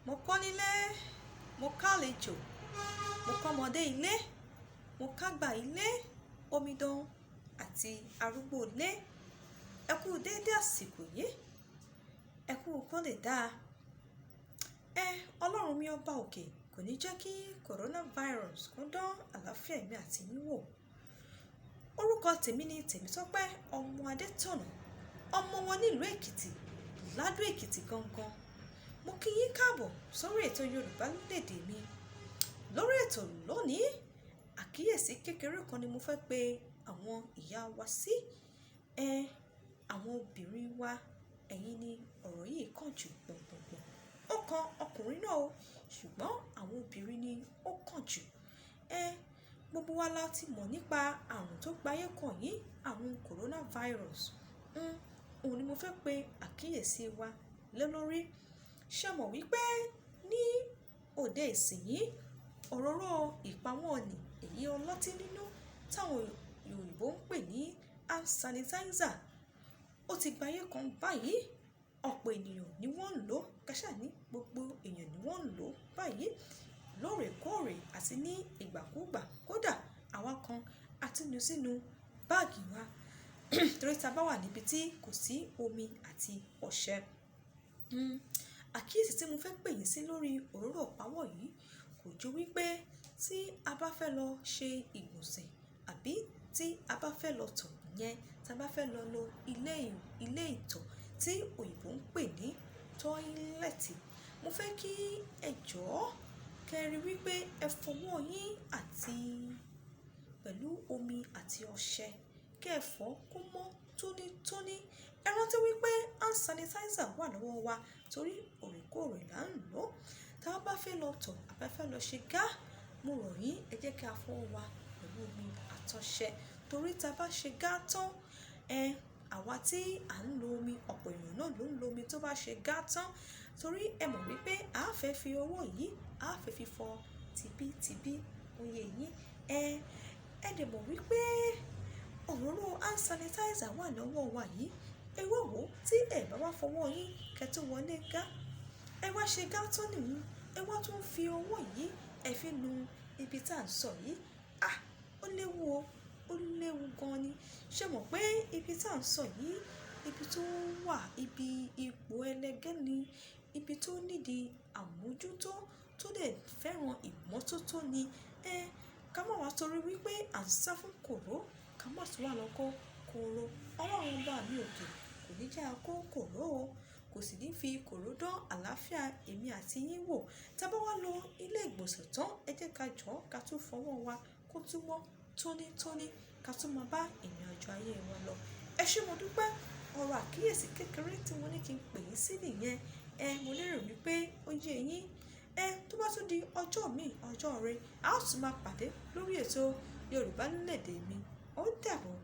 Mo kónílé, mo kálejò, mo kọ́mọdé ilé, mo kágbà ilé, omidan àti arúgbó ilé. Ẹ kú déédé àsìkò yìí, ẹ kú kó lè dáa. Ẹ Ọlọ́run mi ọba òkè kò ní jẹ́ kí coronavirus kó dán àlàáfíà èmi àti yín wò. Orúkọ tèmi ni Tèmítọ́pẹ́ ọmọ Adétọ̀nà, ọmọ wọn nílùú Èkìtì, Ládó Èkìtì gangan. Mo kí yín káàbọ̀ sórí ètò Yorùbá lédè mi. Lórí ètò lónìí, àkíyèsí kékeré kan ni mo fẹ́ pe àwọn ìyá wa sí. Ẹ àwọn obìnrin wa, ẹ̀yin ni ọ̀rọ̀ yìí kàn jù gbọ̀ngbọ̀ngbọ̀n. Ó kan ọkùnrin náà o, ṣùgbọ́n àwọn obìnrin ni ó kàn jù. Ẹ gbogbo wa la ti mọ̀ nípa àrùn tó gbayé kan yìí, àrùn coronavirus. Òun ni mo fẹ́ pe àkíyèsí wa lé lórí. Ṣé mọ̀ wípé ní òde ìsìnyí, òróró ìpawọ́n ni èyí ọlọ́tí nínú táwọn òyìnbó ń pè ní hand sanitizer. Ó ti gbayé kan báyìí, ọ̀pọ̀ ènìyàn ni wọ́n ń lò. Káṣá ní gbogbo èèyàn ni wọ́n ń lò báyìí lóòrèkóòrè àti ní ìgbàkúùgbà. Kódà àwa kan a ti nu sínú báàgì wa torí tí a bá wà níbi tí kò sí omi àti ọṣẹ. Àkíyèsí tí mo fẹ́ pè yín sí lórí òróró ìpawọ́ yìí kò ju wípé tí a bá fẹ́ lọ ṣe ìgbọ̀nsẹ̀ àbí tí a bá fẹ́ lọ tọ̀ yẹn, tí a bá fẹ́ lọ lo ilé ìtọ̀ tí òyìnbó ń pè ní tọ́ílẹ́ẹ̀tì. Mo fẹ́ kí ẹ jọ̀ọ́ kí ẹ rí wípé ẹ fọwọ́ yín àti pẹ̀lú omi àti ọṣẹ kí ẹ fọ̀ kó mọ́ tónítóní. Ẹ rántí wípé hand sanitizer wà lọ́wọ́ wa torí òrèkóòrè là ń lò. Tí a bá fẹ́ lọ tọ̀ àbí fẹ́ lọ ṣe gá, mo rọ̀ yín, ẹ jẹ́ kí a fọwọ́ wa pẹ̀lú omi àti ọṣẹ torí tí a bá ṣe gá tán, ẹ àwa tí à ń lo omi, ọ̀pọ̀ èèyàn náà ló ń lo omi tó bá ṣe gá tán torí ẹ mọ̀ wípé a fẹ́ fi ọwọ́ yìí, a fẹ́ fi fọ tibítibí oyè yín. Ẹ dẹ̀ mọ̀ wípé òróró hand sanitizer wà lọ́wọ́ wa yìí. Ẹ wá wò tí ẹ bá wá fọwọ́ yín kẹ́ tó wọlé gá. Ẹ wá ṣe gá tán nìyí, ẹ wá tún fi ọwọ́ yìí, ẹ fi nu ibi tí à ń sọ yìí. À, ó léwu o, ó léwu gan ni. Ṣé mọ̀ pé ibi tí à ń sọ yìí, ibi tó wà, ibi ipò ẹlẹgẹ́ ni, ibi tó nídi àmójútó tó dẹ̀ fẹ́ràn ìmọ́tótó ni. Ẹ ká má wá torí wípé à ń sá fún kòró, ká má tún wá lọ kó kòró. Ọlọ́run ọba mi òkè kò ní jẹ́ a kó kòró o, kò sì ní fi kòró dán àlàáfíà èmi àti yín wò. Tí a bá wá lọ ilé ìgbọ̀nsẹ̀ tán, ẹ jẹ́ ká jọ̀ọ́ ká tún fọwọ́ wa kó tún mọ́ tónítóní ká tún máa bá ìrìnàjò ayé wa lọ. Ẹ ṣé mo dúpẹ́, ọ̀rọ̀ àkíyèsí kékeré tí mo ní kí n pè yín sí nìyẹn. Ẹ mo lérò wípé ó yé yín. Ẹ tó bá tún di ọjọ́ mi, ọjọ́ ire, a ó tún máa pàdé lórí ètò Yorùbá lédè mi. Ó dàbọ̀.